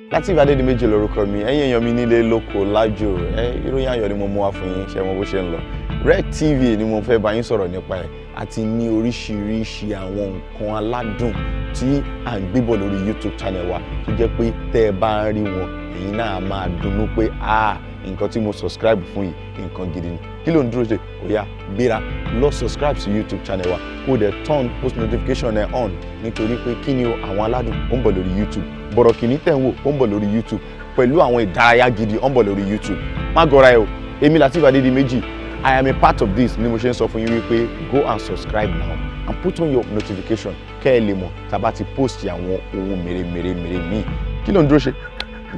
Lateef Adédìméjì lórúkọ mi. Ẹ̀yin èèyàn mi nílé lóko lájò ẹ, ìròyìn ayọ̀ ni mo mú wá fún yín. Ṣe mọ bó ṣe ń lọ? Red TV ni mo fẹ́ bá yín sọ̀rọ̀ nípa ẹ̀, àti ní oríṣiríṣi àwọn nǹkan aládùn tí à ń gbébọ̀ lórí YouTube channel wa, tó jẹ́ pé tẹ́ ẹ bá ń rí wọn, ẹ̀yin náà máa dunnú pé, ah, nǹkan tí mo subscribe fún yìí, nǹkan gidi ni. Kí ló ń dúró ṣe? Ó yá, gbéra, lọ subscribe sí YouTube channel wa, kó o dẹ̀ turn post notification ẹ̀ on, nítorí pé kí ni o? Àwọn aládùn ó ń bọ̀ lórí YouTube. Bọ̀rọ̀kìnní tẹ̀ ń wò, ó ń bọ̀ lórí YouTube, pẹ̀lú àwọn ìdárayá gidi, ó ń bọ̀ lórí YouTube. Má gọra ẹ o. Èmi Lateef Adédìméjì, I am a part of this ni mo ṣe ń sọ fún yín wípé go and subscribe now and put on your notification, kẹ́ ẹ lè mọ̀ tá a bá ti post àwọn ohun mèremère mèrè míì. Kí ló ń dúró ṣe?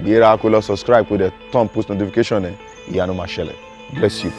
Gbéra, kó lọ subscribe, kó dẹ̀ turn post notification ẹ. Ìyanu máa ṣẹlẹ̀. Bless you.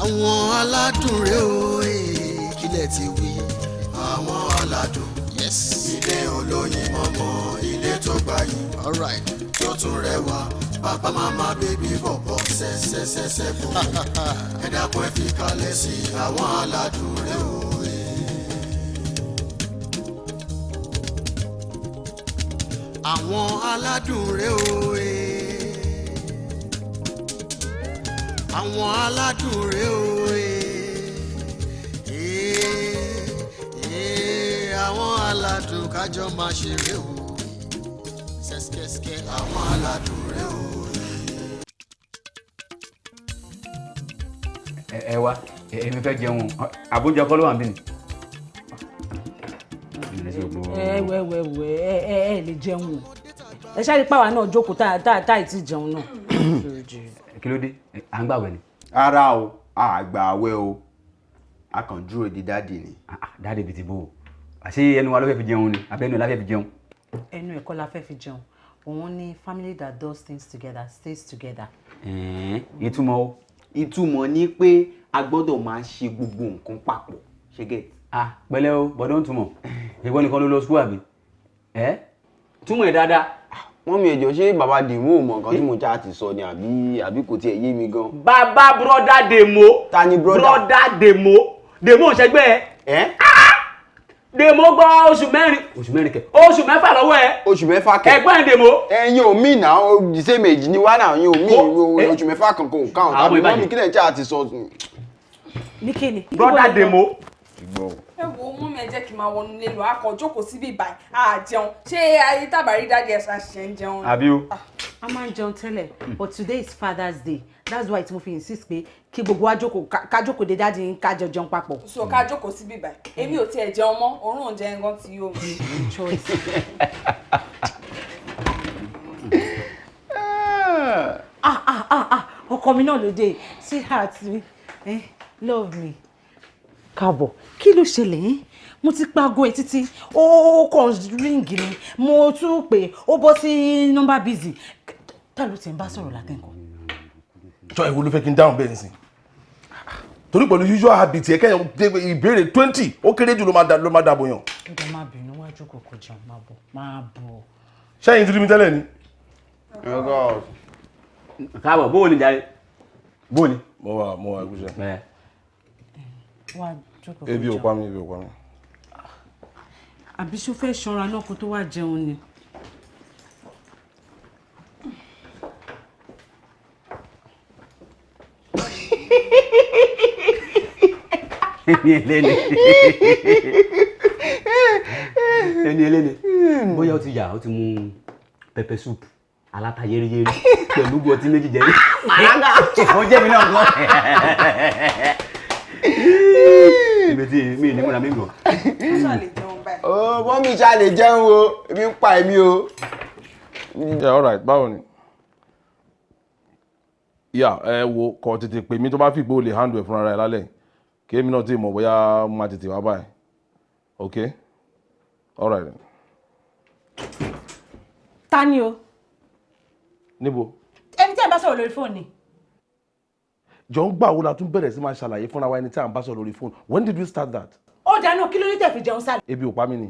Àwọn aládùn rèé o, kílẹ̀ ti wí. Àwọn aládùn, yes. Ilé olóyin mọ́mọ́, ilé tó gbayì, alright, tó tún rẹwà. Bàbá, màmá, baby, bọ̀bọ̀, ṣẹṣẹṣẹṣẹ bò. Ẹ dákun, ẹ fi kalẹ̀ sí àwọn aládùn rèé o. Àwọn aládùn rèé o. Àwọn aládùn rèé o. Àwọn aládùn, kájọ máa ṣeré o. Ṣẹ́ṣkẹ́ṣkẹ́, àwọn aládùn rèé o. Ẹ wá, èmi fẹ́ jẹun. Àbújá kọ́ ló wà níbí ni. Ẹ wẹ wẹ wẹ, ẹ lè jẹun o. Ẹ ṣáà rí pàwọn náà jókòó tá ì tí jẹun náà. Kí ló dé? À ń gbàwẹ̀ ni? Rárá o, àgbà àwẹ̀ o, a kàn dúró de daddy ni. Daddy bíi ti bò ó? Àṣé ẹnu wa ló fẹ́ fi jẹun ni, àbẹ́ ẹnu ẹ̀ la fẹ́ fi jẹun? Ẹnu ẹ̀kọ́ la fẹ́ fi jẹun. Òun ní family that does things together stays together. Ìtumọ̀ o? Ìtumọ̀ ni pé a gbọ́dọ̀ máa ṣe gbogbo nǹkan papọ̀, ṣe get? Ah, pẹ̀lẹ́ o, bọ̀dọ̀ ń túmọ̀. Ìwọ nìkan ló lọ school, àbí? Ẹ túmọ̀ ẹ̀ dáadáa. Wọ́n mi ẹ̀jọ̀, ṣé bàbá Dèmó ò mọ nǹkan tí mo já ti sọ ni, àbí kò tiẹ̀ yé mi gan? Bàbá, brother Dèmó. Ta ni brother? Brother Dèmó. Dèmó ò ṣẹgbẹ́ ẹ. Ẹ́. Dèmó gbọ́ oṣù 4, oṣù 4 kẹ, oṣù 6 lọ́wọ́ ẹ. Oṣù 6 kẹ? Ẹ̀gbọ́n ẹ̀ Dèmó. Ẹ̀yin ò mí náà, the same age ni wá náà, ẹ̀yin ò mí. Eh? Oṣù 6 kankan ò káwọn Àwọn tàbí ìbàjẹ́. mọ́mí kílẹ̀ tí a ti sọ. Ní kíni? Brother Dèmó. Ẹ wo, mú mi, ẹ jẹ́ kí n máa wọnú ilé lọ. Akọ jókòó síbí báyìí, a jẹun. Ṣé ayé tábàárí daddy ẹ̀ ṣàṣẹ ń jẹun ni? Àbí o? A máa ń jẹun tẹ́lẹ̀, but today is Father's Day. That's why tí mo fi insist pé kí gbogbo wa jókòó, ká jókòó de daddy yín, ká jọ jẹun papọ̀. So ká jókòó síbí báyìí. Èmi ò tiẹ̀ jẹun mọ́, òórùn oúnjẹ nǹkan ti yó mi. Choice. Ah ah ah ah, ọkọ mi náà ló dé. Sweetheart mi, love me, káàbọ̀. Kí ló ṣẹlẹ̀ yín? Mo ti pa aago ẹ̀ títí, ó kàn ring ni. Mo tún pè, ó bọ́ sí number busy. Ta ló ti ń bá sọ̀rọ̀ látẹ̀kọ̀? Jọ, ìwo ló fẹ́ kí n dáhùn bẹ́ẹ̀ nísìn? Torí pẹ̀lú usual habit ẹ̀, kẹ́yìn dé ìbéèrè 20 ó kéré jù ló máa dàbò yàn. Ó dẹ̀ má bínú, wájú kòkò jẹun. Má bọ̀, má bọ̀. Ṣẹ́yìn tí rí mi tẹ́lẹ̀ ni? Káàbọ̀, bó o ní jàre, bó o ní? Mo wà, mo wà, ìkúṣẹ́. Ẹ. Wá jókòó kó Ebi ò jẹun. pa mí, ebi ò pa mí. Àbí ṣó fẹ́ ṣanra náà kó tó wá jẹun ni? Ẹni ẹlẹ́ni, ẹni ẹlẹ́ni, bóyá ó ti yà, ó ti mu pepper soup aláta yẹ́rìyẹ́rì pẹ̀lú ọtí méjì jẹ́rí. Ó jẹ́ mi náà gan. Ibi tí mi ní múra mi gàn. Ṣáà lè jẹun báyìí. Ó mọ́mí, ṣá lè jẹun o, ebi ń pa èmi o. Yeah, all right, báwo ni? Yeah, ẹ wo, kọ tètè pè mí tó bá fi pé o lè handle ẹ̀ fúnra rẹ̀ lálẹ́, kí èmi náà tí mọ̀ bóyá mo máa tètè wá báyìí. Okay, all right then. Ta ni o? Níbo? Ẹni tí ẹ bá sọ̀rọ̀ lórí fóònù ni. Jọ ń gbà wo la tún bẹ̀rẹ̀ sí máa ṣàlàyé fúnra wa ẹni tí à ń bá sọ̀rọ̀ lórí fóònù? When did we start that? Ó dáná, kí ló dé tẹ̀ fi jẹun sálẹ̀? Ebi ò pa mí ni.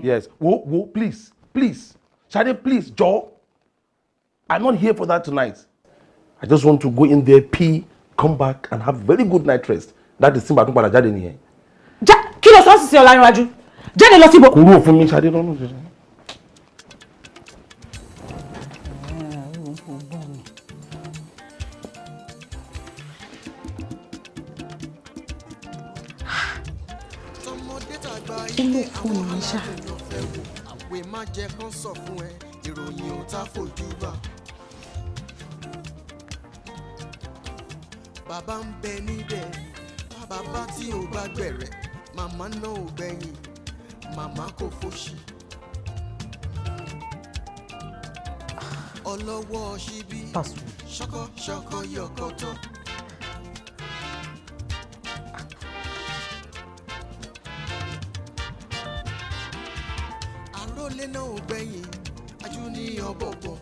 Yes. Wo wo, please, please. Ṣadé, please, jọ. I'm not here for that tonight. I just want to go in there, pee, come back and have very good night rest. That is Simba tún padà jáde nìyẹn. Já kí ló sọ sí sí Ọláníwájú? Jáde lọ síbo. Kúrò fún mi, Ṣadé, lọ́nà jẹjẹrẹ. Tọmọdé tàgbà Ó ló ilé fóònù àwọn mi ṣá. aládùn ló fẹ́ wò. Àwẹ̀ má jẹ́ kán sọ fún ẹ, ìròyìn ò tá fojú bá. Bàbá ń bẹ níbẹ̀, bàbá tí ò bá gbẹ̀rẹ̀, màmá náà ò gbẹ̀yìn, màmá kò fòṣì. Ọlọ́wọ́ ṣíbí, ṣọkọ ṣọkọ yọkọtọ. Àrólé náà ò gbẹ̀yìn, ajú ní ọ̀bọ̀bọ̀,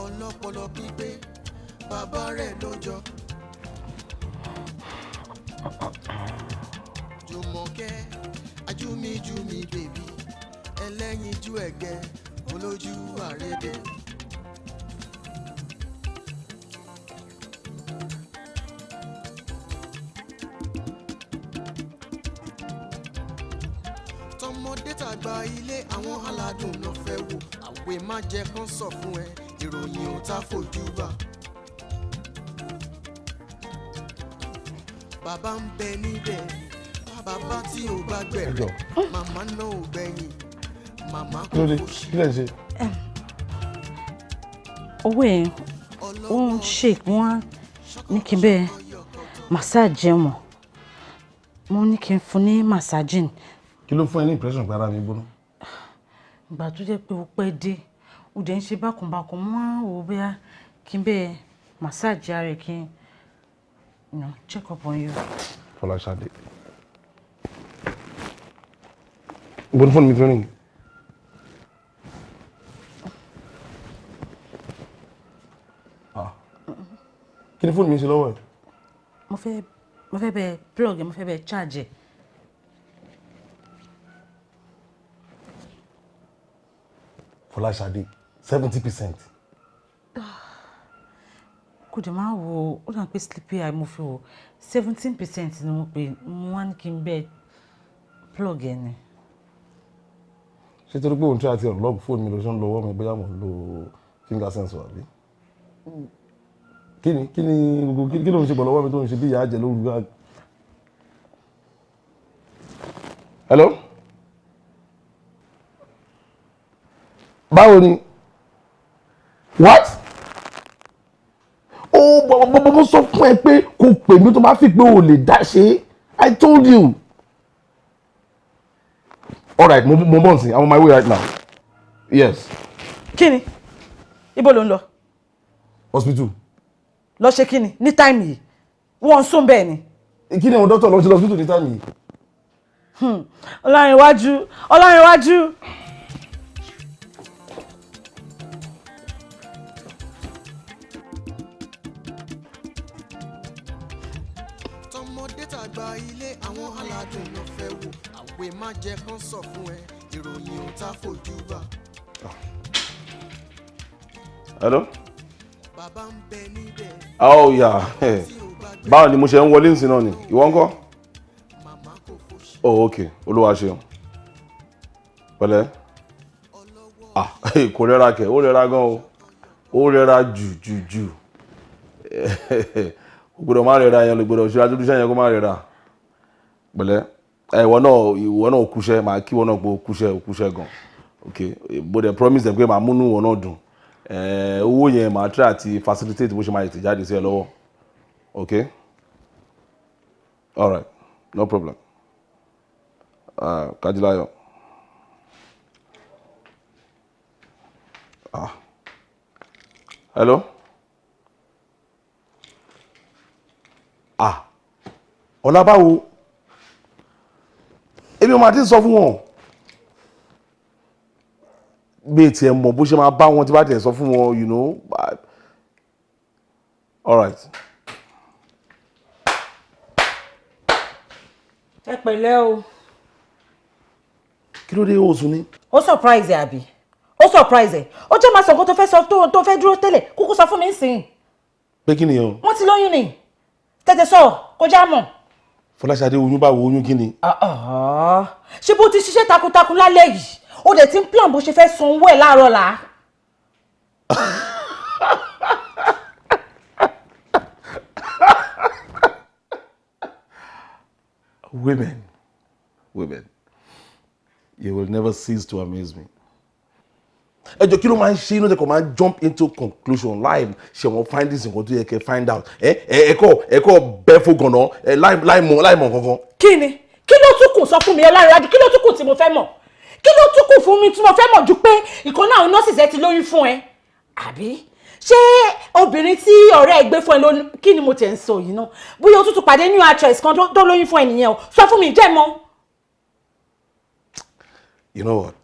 ọlọ́pọlọ pípé, bàbá rẹ̀ ló jọ. Jùmọ̀kẹ́, ajúmíjúmi bèbí, ẹlẹ́yinjú ẹ̀gẹ́, olójú àrédè. Tọmọdé tàgbà ilé àwọn aládùn ló fẹ́ wò. Àwẹ̀ má jẹ́ kán sọ fún ẹ, ìròyìn ò tá fojú bá. Bàbá ń bẹ níbẹ̀, bàbá tí ò bá gbẹ̀rẹ̀, màmá náà ò gbẹ̀yìn, màmá kò Lóde, fòṣì. kí lẹ̀ ń ṣe? Owó ẹ̀ ó ń shake. Wọ́n á ní kí n bẹ́ẹ̀ massage ẹ̀ mọ̀. Mo ní kí n fún ní massaging. Kí ló fún ẹ ní impression pé ara mi gbóná? Ìgbà tó jẹ́ pé ó pẹ́ dé, ó dẹ̀ ń ṣe bákanbákan, mo á wò ó bóyá kí n bẹ́ẹ̀ massage ara ẹ̀, kí n check up on you. Fọláṣadé. Ibo ni fóònù mi ti ring? Ah. Kí ni fóònù mi ń ṣe lọ́wọ́ ẹ̀? Mo fẹ́ bẹ́ẹ̀ plug ẹ̀, mo fẹ́ bẹ́ẹ̀ charge ẹ̀. Fọláṣadé, 70%. Kò dẹ̀ máa wo, ó dà pé sleepy eye mo fi wò, 17% ni mo pè. Mo wá ní kí n bẹ́ẹ̀ plug ẹ̀ ni. Ṣé torí pé òun tí a ti unlock fóònù mi ló ṣe ń lo ọwọ́ mi, bóyá mo ń lo finger sensor àbí? Kí ni gbogbo kí ló ń ṣe pẹ̀lú ọwọ́ mi tó ń ṣe bí ìyá àjẹ́ lóru gbá? Hello? Báwo ni? What? Ó bọ̀, mo sọ fún ẹ pé kò pè mí tó bá fi pé o lè dá ṣe. I told you. All right, mo bọ̀ nsìn. I'm on my way right now. Yes. Kí ni? Ibo ló ń lọ? Hospital. Lọ ṣe kí ni ní time yìí? Wọ́n ń sùn bẹ́ẹ̀ ni. Kí ni àwọn dókítà lọ sí hospital ní time yìí? Ọlárìnwájú, Ọlárìnwájú. Tọmọdé tàgbà ilé àwọn aládùn ló fẹ́ wò. Àwẹ̀ má jẹ́ kán sọ fún ẹ, ìròyìn ò tá fojú bá. Hello? Bàbá ń bẹ níbẹ̀, Oh yeah. Báwo ni? Mo ṣe ń wọlé nsìn náà ni. Ìwọ ńkọ́? màmá kò fòṣì. Oh okay, Olúwa ṣeun. Pẹ̀lẹ́. Ah, kò rẹ́ra kẹ̀, ó rẹ́ra gan o. Ó rẹ́ra jù jù jù. Kò gbọ́dọ̀ má rẹ́ra yẹn, lè gbọ́dọ̀ ṣe adúlúṣẹ́ yẹn kó má rẹ́ra. Pẹ̀lẹ́. Ẹ ìwọ náà kúṣẹ́, màá kí ìwọ náà pé o kúṣẹ́, o kúṣẹ́ gan. Okay, bó dẹ̀ promise dem pé màá múnú ìwọ náà dùn. Ẹ owó yẹn, màá try àti facilitate bó ṣe máa tètè jáde sí ẹ lọ́wọ́. Okay? All right, no problem. Kájíláyọ̀. Ah. Hello? Ah. Ọlá, báwo? Èmi ò máa ti sọ fún wọn. Mi tiẹ̀ mọ̀ bó ṣe máa bá wọn tí bá tiẹ̀ sọ fún wọn. All right. Ẹ pẹ̀lẹ́ o. Kí ló dé, ó sùn ni? Ó surprise ẹ àbí? Ó surprise ẹ? Ó jẹ́ máa sọ nǹkan tó fẹ́ sọ tó fẹ́ dúró tẹ́lẹ̀, kúkú sọ fún mi nísìnyí. Pé kí nìyẹn o? Wọ́n ti lóyún ni, tètè sọ kó já mọ̀. Fọláṣadé, oyún báwo? Oyún kí ni? Ṣé bó ti ṣiṣẹ́ takuntakun lálẹ́ yìí, ó dẹ̀ ti ń plan bó ṣe fẹ́ san owó ẹ̀ láàárọ̀ là? Women, women, you will never cease to amaze me. Ẹ jọ, kí ló máa ń ṣe inú tẹkọ máa ń jump into conclusion láì ṣe wọn findings, nǹkan tó yẹ kẹ́ find out? Ẹ kọ bẹ́ fún gànà ẹ láì mọ̀ kankan. Kí ni? Kí ló tún kù? Sọ fún mi, Ọlárẹ̀wájú, kí ló tún kù tí mo fẹ́ mọ̀? Kí ló tún kù fún mi tí mo fẹ́ mọ̀ ju pé ìkan náà àwọn nọ́ọ̀sì ẹ ti lóyún fún ẹ? Àbí ṣé obìnrin tí ọ̀rẹ́ ẹ gbé fún ẹ ló? Kí ni mo tẹ̀ ń sọ yìí náà? Bóyá o tún tún pàdé new actress kan tó lóyún fún ẹ nìyẹn o. Sọ fún mi, jẹ́ mọ́. You know what?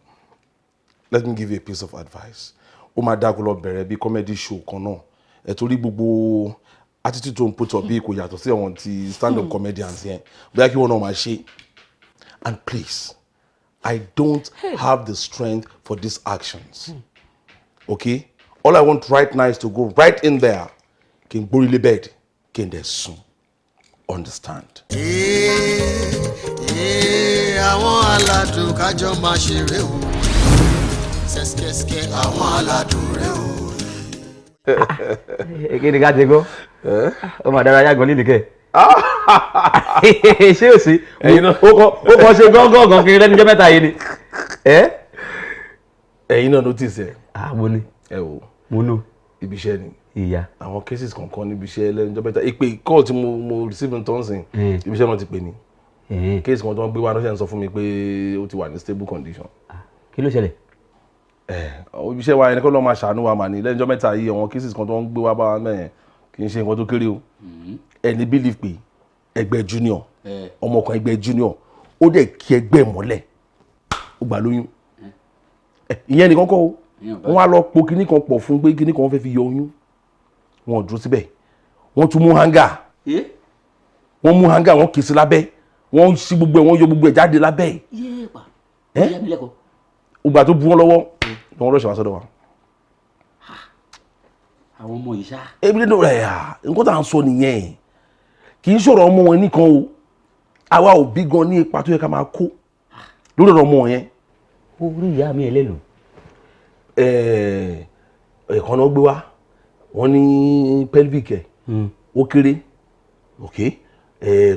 Let me give you a piece of advice. Ó máa dáa kó lọ bẹ̀rẹ̀ bí comedy show kan náà. Ẹ torí gbogbo attitude tó ń put up bí kò yàtọ̀ sí àwọn ti stand up comedians yẹn. Bóyá kí wọ́n náà máa ṣe. And please, I don't have the strength for these actions. Okay? All I want right now is to go right in there. Kí n gbórí lé bed, kí n dẹ̀ sùn. Understand? Ee, àwọn aládùn kájọ máa ṣeré o, ṣẹ́ṣkẹ́ṣkẹ́ àwọn aládùn rẹ o. Kí ni ká ti gbọ́? Ó mà dára yàgàn lílì kẹ́. Ṣé o sí? Ó kọ́ ṣe gángan kiri lẹ́nu jẹ́ mẹ́ta yìí ni. Ẹ̀yin náà notice ẹ̀. Ah, mo ní. Ẹ wò. Mo nù. Ibi iṣẹ́ ni. Ìyá. Àwọn cases kankan níbi iṣẹ́ lẹ́nu ọjọ́ mẹ́ta. Ìpè call tí mo receive ní tọ́nsìn, ibi iṣẹ́ náà ti pè mí. Case kan tó ń gbé wá náà ṣe ń sọ fún mi pé ó ti wà ní stable condition. Kí ló ṣẹlẹ̀? Ibi iṣẹ́ wa ẹni kọ́ ló máa ṣàánú wa mà ní lẹ́nu ọjọ́ mẹ́ta yìí. Àwọn cases kan tó ń gbé wá bá wa mẹ́yẹn kì í ṣe nǹkan tó kéré o. Ẹni believe pé ẹgbẹ́ junior, ọmọ kan, ẹgbẹ́ junior, ó dẹ̀ kí ẹgbẹ́ mọ́lẹ̀, ó gbà lóyún. Ìyẹn nìkan kọ́ o, wọ́n á lọ po kinní kan pọ̀ fún pé kinní kan fẹ́ fi yọ oyún. Wọn ò dúró síbẹ̀, wọ́n tún mú hanger, wọ́n mú hanger, wọ́n kì í sí lábẹ́, wọ́n ṣí gbogbo ẹ̀, wọ́n yọ gbogbo ẹ̀ jáde lábẹ́ ẹ̀. Ìgbà tó bu wọn lọ́wọ́ ni wọ́n lọ́ọ́ ṣe wá sọ́dọ̀ wa. Àwọn ọmọ yìí ṣá. Ebi nínú rẹ̀ à, nǹkan tá à ń sọ nìyẹn, kì í ṣọ̀rọ̀ ọmọ wọn nìkan o. Àwa òbí gan ní ipa tó yẹ ká máa kó lórí ọ̀rọ̀ ọmọ yẹn. Orí ìyá mi ẹlẹ́nu. Ẹ̀ẹ̀kan náà gbé wá, wọ́n ní pelvic ẹ̀ ó kéré, ok,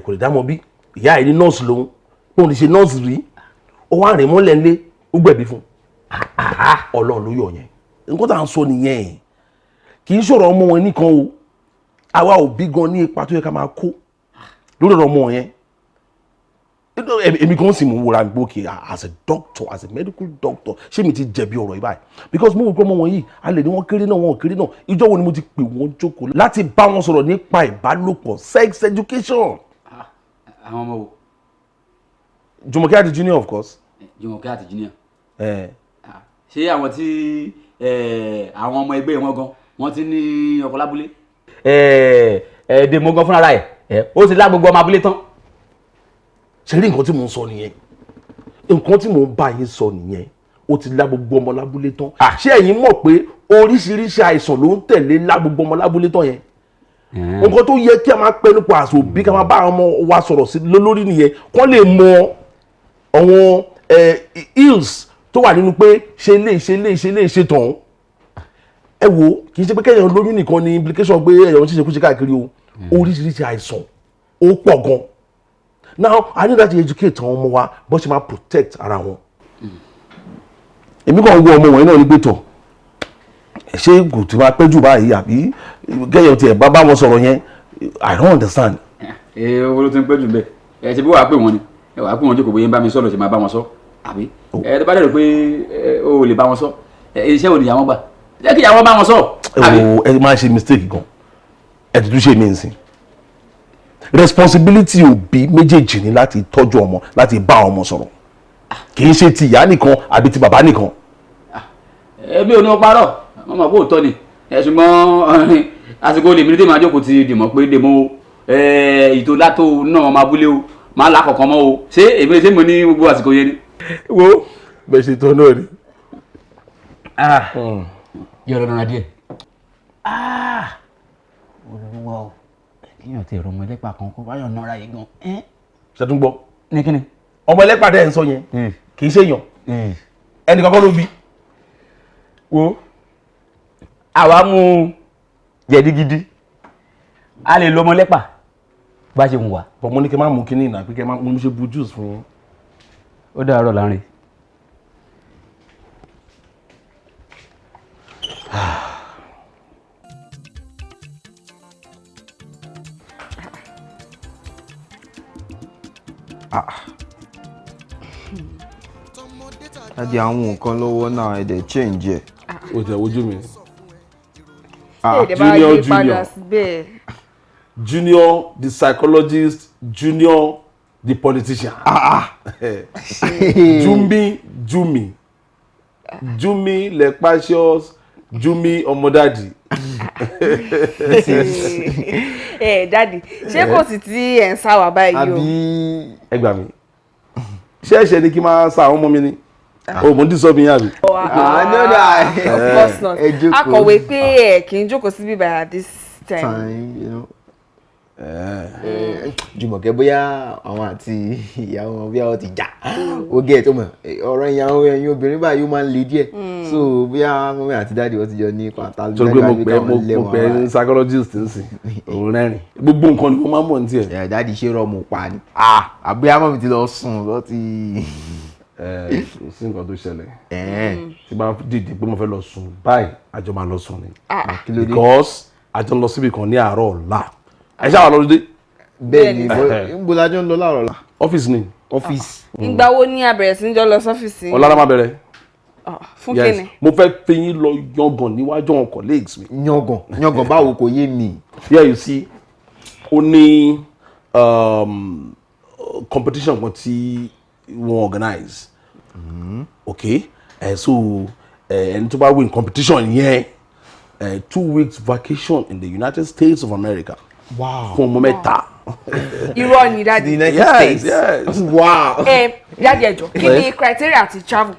kò lè dá mọ́ bí. Ìyá ẹ̀ ní nọ́ọ̀sì lòun, òun ti ṣe nọ́ọ̀sì rí, ó wá rìn mọ́lẹ̀ ńlé, ó gbẹ̀bí fún un. Ọlọ́run ló yọ yẹn. Nǹkan tá à ń sọ nìyẹn, kì í ṣọ̀rọ̀ ọmọ wọn nìkan o. Àwa òbí gan ní ipa tó yẹ ká máa kó lórí ọ̀rọ̀ ọmọ yẹn. Èmi gan sì mú wúra mi pé, okay, as a doctor, as a medical doctor, ṣé mi ti jẹ̀bi ọ̀rọ̀ yìí báyìí? Because mo wò pé ọmọ wọn yìí, a lè ní wọ́n kéré náà, wọn ò kéré náà. Ìjọ́ wo ni mo ti pè wọ́n jókòó láti bá wọn sọ̀rọ̀ nípa ìbálòpọ̀, sex education? Àwọn ọmọ wo? Jùmọ̀kẹ́ àti Junior, of course. Jùmọ̀kẹ́ àti Junior. Eh. Ṣé àwọn tí àwọn ọmọ ẹgbẹ́ wọn gan wọ́n ti ní ọkọ lábúlé? Dèmó gan fúnra ẹ̀, ó ti lá gbogbo ọmọ abúlé tán. Ṣe rí, nǹkan tí mò ń sọ nìyẹn, nǹkan tí mò ń bá yín sọ nìyẹn. Ó ti lá gbogbo ọmọ lábúlé tán. Ṣé ẹ̀yin mọ̀ pé oríṣiríṣi àìsàn ló ń tẹ̀lé lá gbogbo ọmọ lábúlé tán yẹn? Nǹkan tó yẹ kí a máa pẹnu pọ̀ àṣọ òbí, ká máa bá àwọn ọmọ wa sọ̀rọ̀ sí lórí nìyẹn, kán lè mọ àwọn ills tó wà nínú pé ṣe lè ṣe lè ṣe lè ṣe tán. Ẹ wo, kì í ṣe pé kẹ́yàn lóyún nìkan ni implication pé ẹ̀yàn ń ṣe kúṣe káàkiri o. Oríṣiríṣi àìsàn ó pọ̀ gan. Now I need láti educate àwọn ọmọ wa bó ṣe máa protect ara wọn. Èmi kàn wo ọmọ wọ̀nyí náà ní pé tọ̀, ṣé kò tí máa pẹ́ jù báyìí, àbí kẹ́yàn tiẹ̀ bá bá wọn sọ̀rọ̀ yẹn? I don't understand. Ẹ owó ló ti ń pẹ́ jù bẹ́ẹ̀. Ẹ ṣe bí wàá pè wọ́n ni, ẹ wàá pè wọ́n jókòó, bóyá ń bá mi sọ̀rọ̀, ṣe máa bá wọn sọ, àbí ẹ tó bá dẹ̀ rò pé o ò lè bá wọn sọ, iṣẹ́ ò ní ìyá wọn gbà, jẹ́ kí ìyá wọn bá wọn sọ. Ẹ wo, ẹ máa ṣe mistake gan, ẹ ti tún ṣe mí nsìn. Responsibility òbí méjèèjì ni láti tọ́jú ọmọ, láti bá ọmọ sọ̀rọ̀. Kì í ṣe ti ìyá nìkan àbí ti bàbá nìkan. Ẹbí ò ní o parọ́, wọ́n mọ̀ pé òótọ́ ni. Ṣùgbọ́n àsìkò lèmi ní tèmi máa jókòó ti dìmọ̀ pé dèmọ̀ o, ìtò látò náà ọmọ abúlé o, máa là kọ̀ọ̀kan mọ́ o. Ṣé èmi ṣé mo ní gbogbo àsìkò yẹn ni? Wo bẹ́ẹ̀ ṣe tán náà ni. Yọ̀rọ̀ nara díẹ̀. Olúwa o, kíyàn ti rọmọ ẹlẹ́pàá kan kó báyọ̀ nara yìí gan. Ṣètúngbọ́. Ní kíni? Ọmọ ẹlẹ́pàá dẹ́ ń sọ yẹn kì í ṣèyàn, ẹnì kankan ló bí. Wo àwa mú jẹ̀dí gidi, a lè lo ọmọ ẹlẹ́pàá bá ṣe ń wà. Bọ̀ mo ní kí n má mú kíní ìnà pé kí n má mo ṣe bu juice fún yín. Ó dàárọ̀ láàrin. Daddy, àwọn nǹkan lọ́wọ́ náà ẹ̀ dẹ̀ change ẹ̀. O tẹ wojú mi. Junior, Junior, junior. Junior the psychologist, Junior the politician. Jumi Jumi Jumi Lepasius, Jumi Ọmọdádì. Ẹ daddy, ṣé kò sì tí ẹ̀ ń sá wà báyìí o? Ẹ gbà mí, ṣé ẹ̀ṣẹ̀ ni kí n máa sa àwọn ọmọ mi ni? O mò ń dísọ́ mi yàrá. No, no, of course not. Akọ̀wé pé ẹ kì í jókòó síbí by at this time. You know. Jùmọ̀kẹ́, bóyá àwọn àti ìyàwó wọn bóyá wọ́n ti jà, ó gẹ̀ tó mọ̀ ọ̀rọ̀ ìyàwó ẹ̀yin obìnrin báyìí ó máa ń le díẹ̀, so bóyá mummy àti daddy wọ́n ti jọ ní pàtàkì. Torí pé mo pẹ́ ní psychologist ń sìn òun rẹ́rìn, gbogbo nǹkan ni mo máa ń mọ̀ ní tiẹ̀. Ẹ̀ daddy, ṣé rọ́ọ̀mù pa ni àbí mummy ti lọ sùn lọ́ ti. Kò sí nǹkan tó ṣẹlẹ̀ tí bá dìde pé mo fẹ́ lọ sùn báyìí, àjọ máa lọ sùn ni, because àjọ lọ síbi kan ní àárọ̀ ọ̀la. Ẹ ṣáà wà lọ́dún dé. Bẹ́ẹ̀ni, ń bo lájọ ń lọ láàárọ̀ la? Ọ́fíìsì ni. Ọ́fíìsì. Ìgbà wo ni a bẹ̀rẹ̀ sí ní jọ lọ sọ́fíìsì? Ọ̀la la máa bẹ̀rẹ̀. Fún kíni? Mo fẹ́ fi yín lọ yangàn níwájú àwọn colleagues mi. Yangàn? Yangàn báwo? Kò yé mi. Yeah, you see, ó ní competition kan tí wọ́n organize. Okay, so ẹni tó bá win competition yẹn, 2 weeks vacation in the United States of America. Wow. Fún ọmọ mẹ́ta. Irọ́ ni, daddy. The United Yes, States. yes. Wow. Ẹ daddy, ẹ jọ̀ọ́, kí ni criteria àti travel?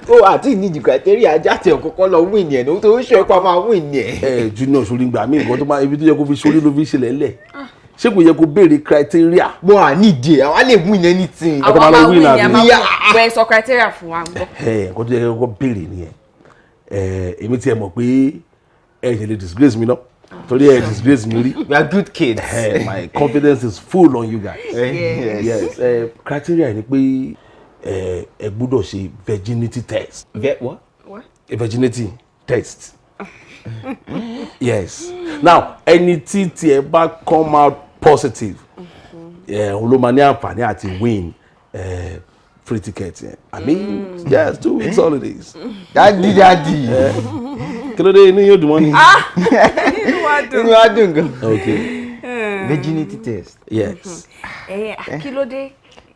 Ó àti nídìí criteria, ajá tí ọ̀kọ́kọ́ lọ win yẹn ní tó ń ṣe pa máa win yẹn. Ẹ Junior, sórí gbà mí, nǹkan tó máa ibi tó yẹ kó fi sórí ló fi ṣẹlẹ̀ lẹ̀, ṣé kò yẹ kó béèrè criteria? Mo à nídìí ẹ̀, àwa lè win anything. Ọkọ̀ máa lọ win, Àwa àbí? máa win, bẹ́ẹ̀ sọ criteria fún wa, ń gbọ́. Ẹ nǹkan tó yẹ kó béèrè nìyẹn. Ẹ èmi tiẹ̀ mọ̀ pé ẹ ṣe lè disgrace mi náà, torí ẹ disgrace mi rí. We are good kids. My confidence is full on you guys. Yes. Yes, criteria ni pé ẹ gbọ́dọ̀ ṣe virginity test. What? What? A virginity test. Yes. Now, ẹni tí tiẹ̀ bá come out positive, òun ló máa ní àǹfààní àti win free ticket yẹn. I mean, yes, 2 weeks holidays. Daddy, daddy. Kí ló dé, inú yóò dùn mọ́ ni? Inú wa dùn. Inú wa dùn gan. Okay. Virginity test. Yes. Ẹ kí ló dé?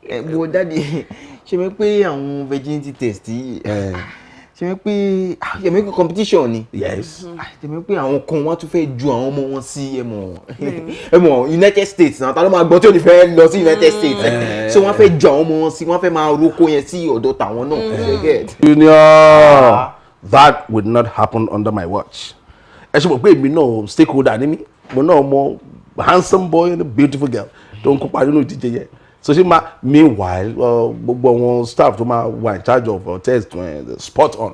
Ẹ wo daddy, ṣe mi pé àwọn virginity test yìí, ṣe mi pé ṣe mi pé competition ni? Yes. Ṣe mi pé àwọn kan wọ́n tún fẹ́ ju àwọn ọmọ wọn sí, ẹ mọ̀ United States náà, ta ló máa gbọ́ tí ò ní fẹ́ lọ sí United States? So wọ́n fẹ́ ju àwọn ọmọ wọn sí, wọ́n fẹ́ máa roko yẹn sí ọ̀dọ̀ tàwọn náà, ṣe get. Junior, that would not happen under my watch. Ẹ ṣe mọ̀ pé èmi náà stakeholder ni mí, mo náà mọ handsome boy and a beautiful girl tó ń kópa nínú ìdíje yẹn. So ṣé máa meanwhile, gbogbo àwọn staff tó máa wà in charge of test, spot on.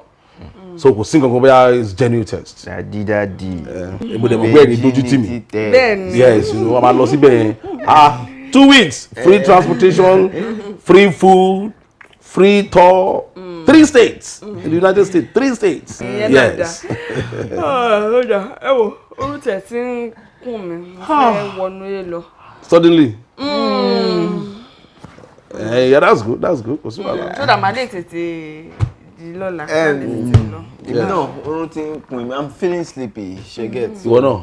So kò sí nǹkan kan bóyá it's genuine test. Daddy, daddy. Èmi dẹ̀ mọ̀ pé ẹni dojú tì mí. Bẹ́ẹ̀ni. Yes, wọ́n máa lọ síbẹ̀ yẹn. Ah, 2 weeks, free transportation, free food, free tour, three states in the United States, three states. Ìyẹn náà dá. Yes. Ó dà, ẹ wo, orú tẹ̀ tí ń kùn mí, mo fẹ́ wọnú ilé lọ. Suddenly. Yeah, that's good. That's good. Kò sí wàhálà. So that màá lè tètè di lọ́la. Màá lè tètè lọ. Èmi náà, oorun ti ń kùn mí, I'm feeling sleepy, ṣe get. Ìwọ náà.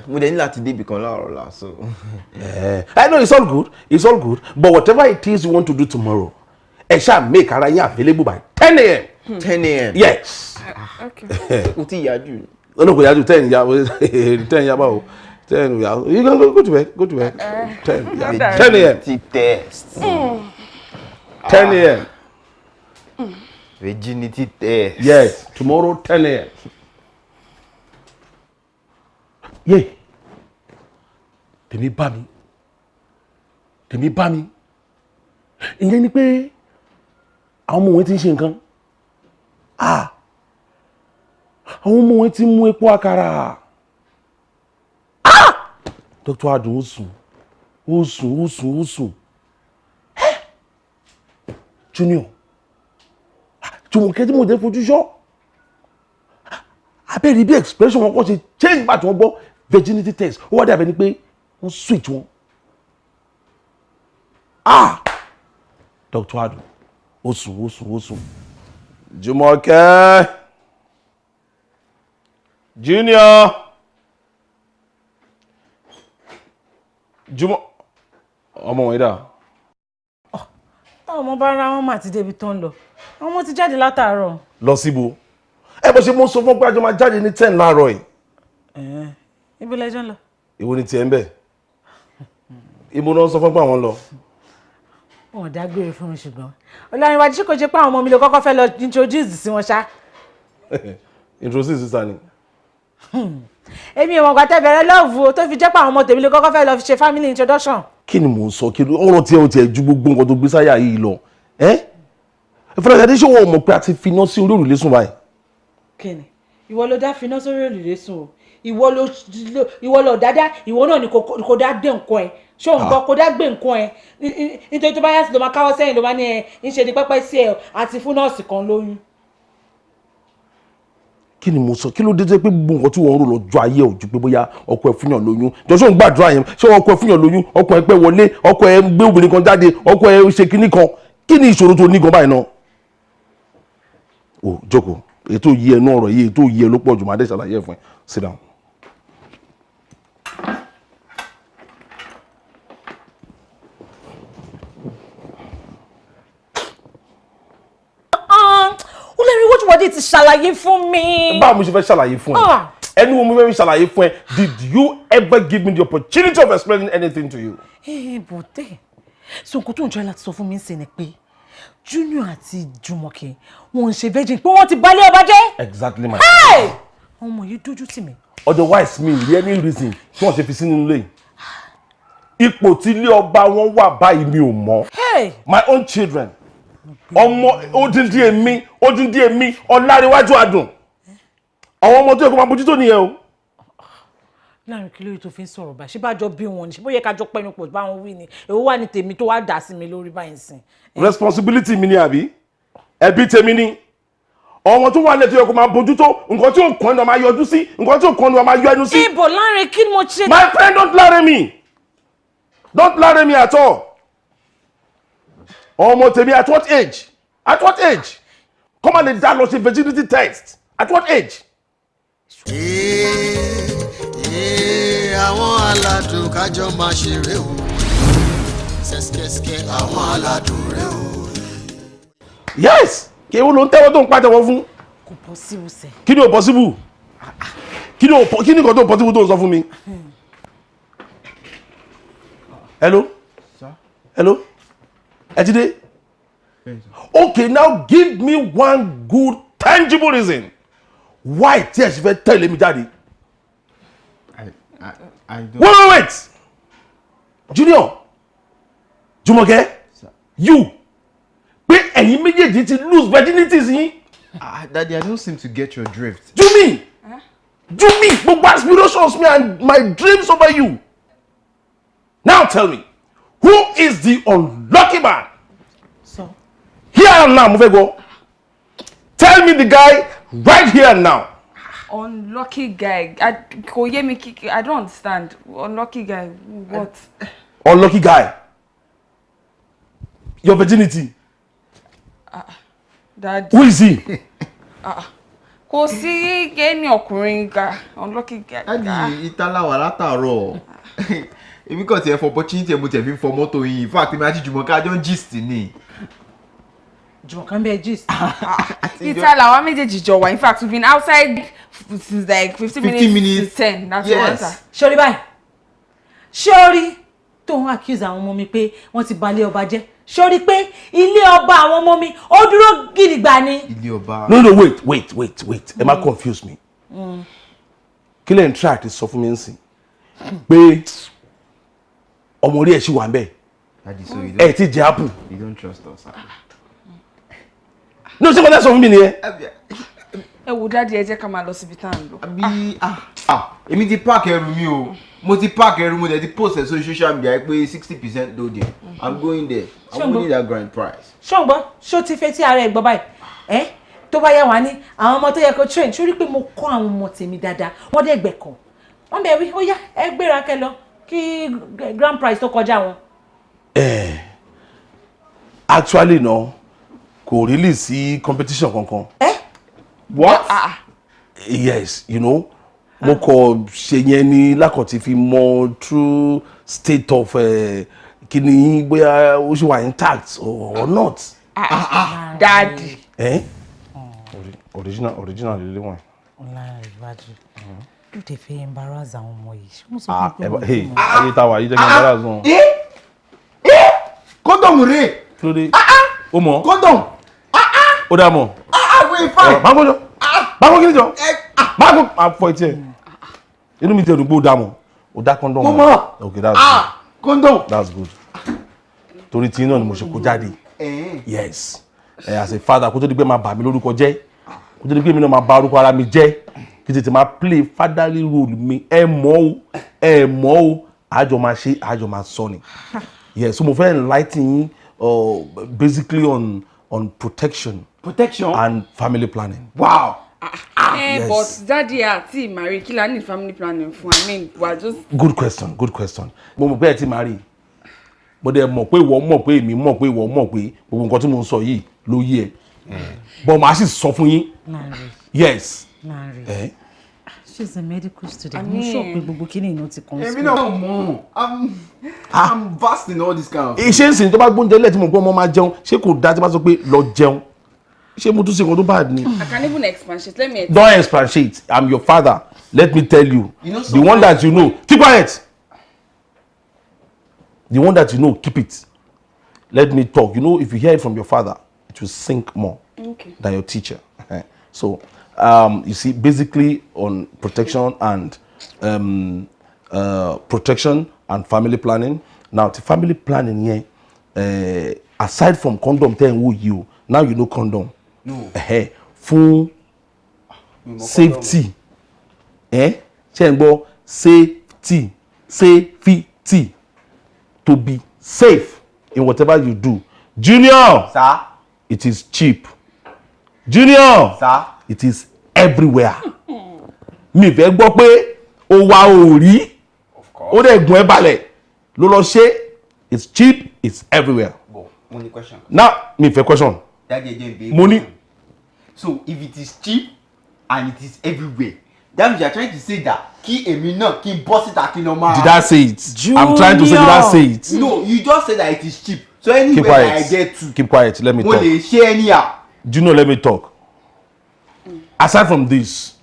Mo dẹ̀ ní láti débi kan láàárọ̀ la, so. I know it's all good. It's all good. But whatever it is you want to do tomorrow, ẹ ṣáà make ara yín available by 10 a.m. 10 a.m. Yes. Okay. O ti yá jù. Olóko yájú 10 ya, 10 ya báwo, 10 ya. You can go to bed, go to bed. 10 ya, 10 a.m. Virginity test. 10 a.m. Virginity test. Yes, tomorrow 10 a.m. Yé, tèmi bá mi, tèmi bá mi. Ìyẹn ni pé àwọn ọmọ wọn ti ń ṣe nǹkan. Ah, àwọn ọmọ wọn ti ń mú epo àkàrà. Ah, Dr. Adùn, ó sùn, ó sùn, ó sùn, ó sùn. Eh! Junior, Jùmọ̀kẹ́ tí mo jẹ́ fojú ṣọ́ abẹ́rẹ́ bí expression wọn kọ́ ṣe change gbà tí wọ́n gbọ́ virginity test, ó wá dàbẹ̀ ni pé wọ́n switch wọn. Ah, Dr. Adùn, ó sùn, ó sùn, ó sùn. Jùmọ̀kẹ́, Junior, Jùmọ̀, ọmọ wọn dà? Táwọn ọmọ bá ra wọn mà ti débi tó ń lọ, àwọn ọmọ ti jáde látàárọ̀. Lọ síbo? Ẹ bó ṣe mo sọ fún pé àjọ máa jáde ní 10 láàárọ̀ yìí. Ibo lẹjọ ń lọ? Èwo ni tiẹ̀ ń bẹ̀? Ibo náà sọ fún pé àwọn ń lọ? Wọn ò dágbére fún mi, ṣùgbọ́n Ọlárìnwájú, ṣé kò ṣe pé àwọn ọmọ mi lè kọ́kọ́ fẹ́ lọ introduce sí wọn ṣá? Introduce sísá ni. Èmi ò mọ̀ gbà tẹ́ bẹ̀rẹ̀ love o, tó fi jẹ́ pé àwọn ọmọ tèmi lè kọ́kọ́ fẹ́ lọ fi ṣe family introduction. Kí ni mò ń sọ? Kí ló ọ̀rọ̀ tí ẹ ò tiẹ̀ ju gbogbo nǹkan tó gbé sáyà yìí lọ? Ẹ́, Fọláṣadé, ṣé wọn ò mọ̀ pé a ti finá sí orí òrùlé sùn báyìí? Kíni? Ìwọ ló dá finá sórí òrùlé sùn o. Ìwọ ló dáadáa, ìwọ náà ni kò dá gbé nǹkan ẹ. Ṣé òun gbọ́? Kò dá gbé nǹkan ẹ nítorí tó bá yá sí, ló máa káwọ́ sẹ́yìn, ló máa ní ẹ ń ṣe ní pẹ́pẹ́ sí ẹ àti fún nọ́ọ̀sì kan lóyún. Kí ni mo sọ? Kí ló dé tó pé gbogbo nǹkan tí wọ́n ń rò lọ́jọ́ ayé ò ju pé bóyá ọkọ ẹ̀ fúnyàn lóyún? Jọ, ṣé òun gbàdúrà yẹn? Ṣé ọkọ ẹ̀ fúnyàn lóyún, ọkọ ẹ̀ pẹ́ wọlé, ọkọ ẹ̀ gbé obìnrin kan jáde, ọkọ ẹ̀ ṣe kinní kan? Kí ni ìṣòro tó ní gan báyìí náà? O jókòó. Ètò yìí, ẹnu ọ̀rọ̀ yìí, ètò yìí ẹ ló pọ̀ jù. Máa dé ṣàlàyé ẹ̀ fún ẹ. Sit down. Ọlárìnwájú, wọ́n ti ṣàlàyé fún mi. Báwo mo ṣe fẹ́ ṣàlàyé fún ẹ? Ah. Ẹnu wo mo fẹ́ fi ṣàlàyé fún ẹ? Did you ever give me the opportunity of explaining anything to you? Ẹ bọ̀dẹ̀ so, nǹkan tó ń jẹ́ láti sọ fún mi ń sìn ni pé Junior àti Jùmọ̀kẹ́, wọn ń ṣe virgin, pé wọ́n ti balẹ̀ ọba jẹ́. Exactly my. Hey! Ọmọ yìí dójú tì mí. Otherwise, mi rí any reason tí wọ́n ṣe fi sí nínú ilé yìí. Ipò tí ilé ọba wọn wà báyìí, mi ò mọ̀. Hey! My own children, ọmọ odindi èmi, odindi èmi Ọlárẹ̀wájú Adùn, àwọn ọmọ tó yẹ kó máa bójútó nìyẹn o. Láàrin kí lóye tó fi ń sọ̀rọ̀ báyìí? Ṣé bá jọ bí wọn ni? Ṣé bóyá ká jọ pẹ́nu pọ̀ bá wọn wí ni? Èwo wà ní tèmi tó wá dà sí mi lórí báyìí sìn? Responsibility mi ni, àbí ẹbí tèmi ni? Ọmọ tó wà lẹ́tọ̀ yẹ kó máa bójútó, nǹkan tí ò kàn ní wọ́n máa yọjú sí, nǹkan tí ò kàn ní wọ́n máa yọ ẹnu sí. Ibo láàrin, kí ni mo ṣe? My friend, don't lie me, don't lie me at all. Ọmọ tèmi, at what age, at what age kọ́ máa lè dá lọ ṣe virginity test? At what age? Ee, àwọn aládùn kájọ máa ṣeré o, ṣẹ́ṣkẹ́ṣkẹ́ àwọn aládùn rẹ o. Yes, kí ewu ló ń tẹ́wọ́ tó ń pàtẹ́wọ́ fún? Kò possible sẹ́. Kí ni ò possible? Kí ni nǹkan tó possible tó ń sọ fún mi? Hello, hello, ẹ ti dé? Okay, now give me one good tangible reason why tí ẹ ṣe fẹ́ tẹ̀lé mi jáde. I don't. Wait, wait, wait. Junior, Jùmọ̀kẹ́, you, pé ẹ̀yin méjèèjì ti lose virginities yín. Ah, Daddy, I don't seem to get your drift. Jumi, Jumi, gbogbo aspirations me and my dreams over you. Now tell me, who is the unlucky man? Sọ. Here and now, mo fẹ́ gbọ́. Tell me the guy right here and now. Unlucky guy. Kò yé mi kí, I don't understand. Unlucky guy, what? Unlucky guy. Your virginity. Daddy. Who is he? Kò sí any ọkùnrin ga unlucky guy. Daddy, ìta la wà látàárọ̀. Èmi kàn tiẹ̀ fọ opportunity ẹ̀, mo tiẹ̀ fi ń fọ mọ́tò yìí. In fact, èmi àti Jùmọ̀kẹ́ àjọ ń gist ni. Jùmọ̀kẹ́ ń bẹ gist. Ìta làwa méjèèjì jọ wà. In fact, we've been outside since like 15 15 minutes minutes. to 10. That's Yes. the answer. Ṣorí báyìí, ṣorí tó ń accuse àwọn ọmọ mi pé wọ́n ti balẹ̀ ọba jẹ́, ṣorí pé ilé ọba àwọn ọmọ mi ó dúró gidigba ni. Ilé ọba. No, no, wait, wait, wait, wait, ẹ má confuse me. Kí lẹ́yìn try àti sọ fún mi nsìn pé ọmọ orí ẹ̀ ṣì wà ń bẹ̀? Daddy, so you Ẹ don't, ti jẹ apple? you don't trust us. No, ṣé kò tẹ́ sọ fún mi nìyẹn? Ẹ wo daddy, ẹ jẹ́ ká máa lọ síbi tá à ń lọ. Àbí ah, èmi ti park ẹrù mi o. Mo ti park ẹrù, mo dẹ̀ ti post ẹ̀ sórí social media pé 60% loading. I'm going there. I'm Ṣé o winning that grand prize. Ṣọ́ngbọ́n, ṣó ti fẹ́ tí ara ẹ̀ gbọ́ báyìí? Ẹ́ tó bá yẹ wá ní àwọn ọmọ tó yẹ kó train, ṣórí pé mo kọ́ àwọn ọmọ tèmi dáadáa, wọ́n dẹ̀ gbẹ̀kọ̀, wọ́n bẹ̀ wí ó yá, ẹ gbéra kẹ́ lọ kí grand prize tó kọjá wọn. Actually, no, kò really sí competition kankan. Ẹ What? Yes, mo kọ ṣe yẹn ni lákọ̀tí fi mọ true state of kíni, bóyá ó ṣì wà intact or not. Daddy. Eh? Original, original lele wọn. Ọlárẹ̀wájú, ló dé fẹ́ embarrass àwọn ọmọ yìí? Ṣé wọ́n sọ Ah, fún mi pé ẹ hey, ayé tá a wà yìí jẹ́ kí n embarrass wọn. Condom rè. Kí ló dé? Ó mọ̀? Condom. Ó dà mọ̀. Ah, wait, fine. Báwo jọ? Báwo kí ni jọ? Báwo máa fọ etí ẹ̀? Inú mi ti ẹ̀dùn pé ó dà mọ̀. Ó dá condom Mo mọ̀. Okay, that's Ah, condom. good. That's good. Torí tí náà ni mo ṣe kó jáde. Yes. As a father, kó tó di pé máa bà mí lórúkọ jẹ́, kó tó di pé mi náà máa bà orúkọ ara mi jẹ́, kí tètè máa play fatherly role mi. Ẹ mọ̀ o, ẹ mọ̀ o, àjọ máa ṣe, àjọ máa sọ ni. Yes, so mo fẹ́ enlighten yín basically on protection Protection. and family planning. Wow. Eh, Yes. but daddy, àti marry, kí la need family planning fún? I mean, we are just Good question, good question. Mo mọ̀ pé ẹ ti máa rí i, mo dẹ̀ mọ̀ pé ìwọ mọ̀ pé èmi mọ̀ pé ìwọ mọ̀ pé gbogbo nǹkan tí mo ń sọ yìí ló yé ẹ, but màá sì sọ fún yín. Lanre. Yes. Lanre. Eh? She's a medical student. I Mo sọ mean- pé gbogbo kíni ìná ti kàn. Èmi náà mọ̀. I'm vast in all this kind of. Ṣé ń sìn tó bá gbóúnjẹ lẹ́ẹ̀ tí mo gbọ́ ọmọ máa jẹun, ṣé kò dáa tí bá sọ pé lọ jẹun? Ṣé mo tún ṣe nǹkan tó bad ni? I can even expatiate. Let me Don't expatiate. I'm your father, let me tell you. You know, The one that you know, keep quiet. The one that you know, keep it. Let me talk. You know, if you hear it from your father, it will sink more than your teacher. So you see, basically on protection and protection and family planning. Now, the family planning here, aside from condom tẹ́ ń wò yìí o, now you know condom. No. Fún safety, eh? Ṣé ń gbọ́? Safety, safety, to be safe in whatever you do. Junior. Sir. It is cheap. Junior. Sir. It is everywhere. Mi fẹ́ gbọ́ pé o wa ò rí, ó dẹ̀ gùn ẹ́ balẹ̀ ló lọ ṣe. It's cheap, it's everywhere. But mo ní question. Now, mi fẹ́ question. Daddy, ẹ jẹ́ n béèrè Mo ní. question. So if it is cheap and it is everywhere, that means you are trying to say that kí èmi náà kí n bọ́ síta kí n lọ máa. Did I say it? I'm trying to say, did I say it? No, you just said that it is cheap. So Keep anywhere that I quiet. get to, Keep quiet, let me mo talk. lè ṣe anyhow. Junior, let me talk. Aside from this,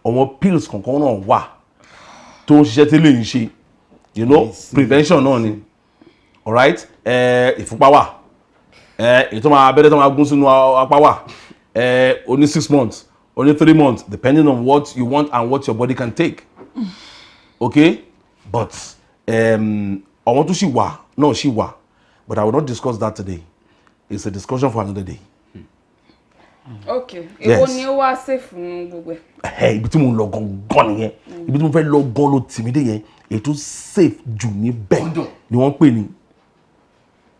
àwọn pills kankan náà wà tó ń ṣiṣẹ́ tí lè ń ṣe, prevention náà ni. Alright, ìfúnpá wà, èyí tó máa abẹ́rẹ́ tó máa gún sínú apá wà, o ní 6 months, o ní 3 months, depending on what you want and what your body can take. Okay, but àwọn tó ṣì wà náà ṣì wà, but I will not discuss that today. It's a discussion for another day. Okay. Yes. Èwo ni ó wá safe nínú gbogbo ẹ̀? Ẹ ibi tí mo ń lọ gangan nìyẹn. Ibi tí mo fẹ́ lọ gan ló tì mí dé yẹn. Èyí tó safe jù níbẹ̀ ni wọ́n ń pè ní,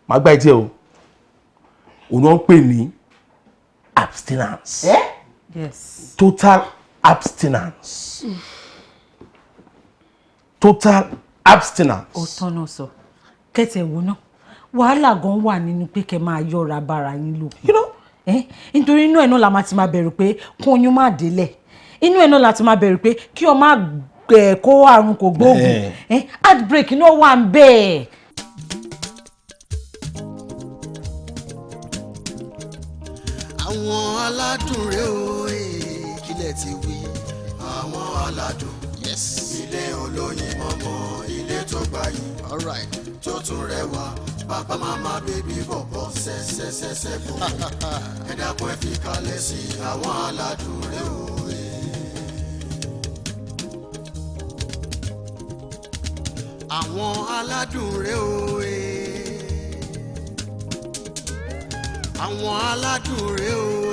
màá gbá etí ẹ o, òun ni wọ́n ń pè ní abstinence. Yes. Total abstinence, total abstinence. Ó tọ́nà sọ kẹtẹ wo náà, wàhálà gan wà nínú pé kẹ máa yọra bára yín lò. Nítorí inú ẹ̀ náà la máa ti máa bẹ̀rù pé kó oyún má délẹ̀, inú ẹ̀ náà la ti máa bẹ̀rù pé kí o má kó àrùn kò gbóògùn. Heartbreak náà wà ń bẹ́ẹ̀. Àwọn aládùn rèé o, kílẹ̀ ti wí. Àwọn aládùn, yes. Ilé olóyin mọ́mọ́, ilé tó gbayì, alright, tó tún rẹwà. Bàbá màmá bèbí bọ̀bọ̀ ṣẹ́ṣẹ́ṣẹ́ṣẹ́ bò. Ẹ dákun, ẹ fi kalẹ̀ sí àwọn aládùn rèé o. Àwọn aládùn rèé o. Àwọn aládùn rèé o.